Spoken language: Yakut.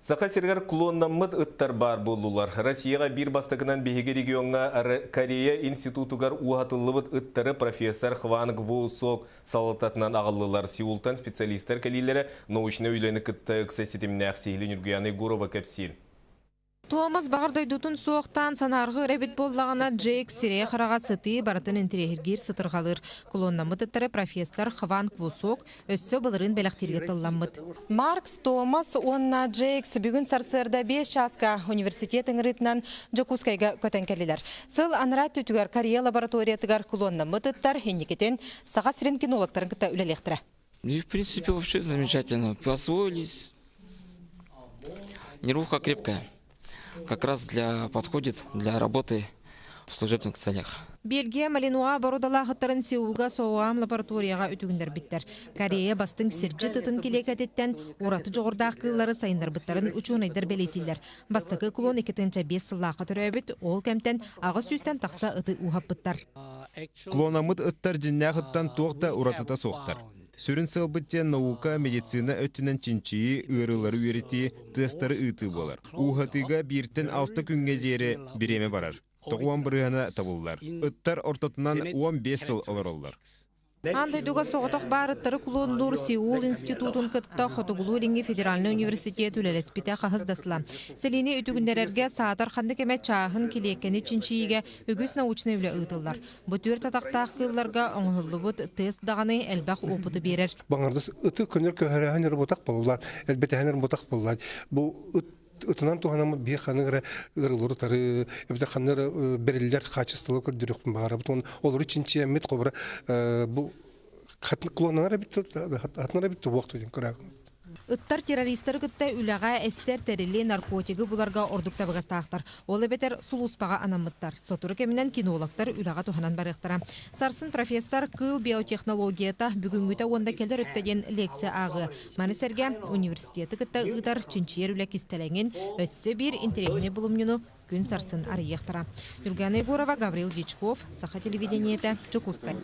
Саха сиригэр клоннаммыт ыттар баар буоллулар. Россияҕа биир бастакынан биһиги региоҥҥа Корея институтугар ууһатыллыбыт ыттары профессор Хван Гву Сок салалтатынан аҕаллылар. Сеултан специалистар кэлиилэрэ научнай үлэни кытта ыкса ситимнээх Сиһили Ньургуяна Егорова кэпсиир. Томас баҕар дойдутун суохтаан санаарҕыыр эбит буоллаҕына, Джейк сирэйэ-хараҕа сытыы барытын интириэһиргиир сытырҕалыыр. Клоннаммыт ыттары профессор Хван Квусок өссө былырыын бэлэхтииргэ тылламмыт. Маркс, Томас уонна Джейкс бүгүн сарсыарда 5 чааска университет ыҥырыытынан Дьокуускайга көтөн кэллилэр. Сыл анараа өттүгэр Корея лабораториятыгар клоннаммыт ыттар инникитин Саха сирин кинологтарын кытта үлэлиэхтэрэ. И в принципе вообще замечательно. Освоились. Нервуха крепкая. Как раз для подходит для работы в служебных целях. Бельгия Малинуа боруодалаахыттарын Сеулга Соам лабораторияҕа үтүгүннэрбиттэр. Корея бастыҥ сирдьит ытын килиэкэтиттэн ураты дьоҕурдаах кыыллары сайыннарбыттарын учуонайдар бэлиэтииллэр. Бастакы клон 2005 сыллаахха төрөөбүт, ол кэмтэн 800-тэн тахса ыты ууһаппыттар. Клонаммыт ыттар дьиннээх ыттан туох да уратыта суохтар. Сүрүн сыалбыт диэн наука, медицина өттүнэн чинчийии, ыарыылары үөрэтии, тестары ыытыы буолар. Ууһатыыга бииртэн алта күҥҥэ диэри бириэмэ барар. 90 бырыһыана табыллар. Ыттар ортотунан 15 сыл олороллор. Аан дойдуга соҕотох баар ыттары клоннуур Сеул институтун кытта Хотугулуу-Илиҥҥи федеральнай университет үлэлэспитэ хаһыс да сыла. Сэлиини үтүгүннэрэргэ саатар ханнык эмэ чааһын килиэккэни чинчийиигэ үгүс научнай үлэ ыытыллар. Бу түөрт атахтаах кыылларга оҥоһуллубут тест даҕаны элбэх опыты биэрэр. Баҥардас ыты көнөр көһөрөһөн ырбутах боллаат, элбэтэһэн ырбутах боллаат. Бу ыт ытынан туһанаммыт биир ханнык эрэ ыарыылары тары, эбэтэр ханнык эрэ бэриллэр хаачыстыбалары көрдөрүөхпүн баҕарабыт. Уонна олору чинчийэммит холобура бу клоннанар эбит хатынар эбит туох диэн көрөбүн. Ыттар террористары кытта үлэҕэ эстэр тэрили, наркотигы буларга ордук табыгастаахтар. Ол эбэтэр сулууспаҕа анаммыттар. Сотору кэминэн кинологтар үлэҕэ туһанан барыахтара. Сарсын профессор кыыл биотехнологията бүгүҥҥүтэ уонна кэлэр өттө диэн лекция ааҕыа. Маны сэргэ университеты кытта ыытар чинчийэр үлэ кистэлэҥин өссө биир интэриэһинэй булумньуну күн сарсын арыйыахтара. Юргана Егорова, Гаврил Дичков, Саха телевидениетэ, Дьокуускай.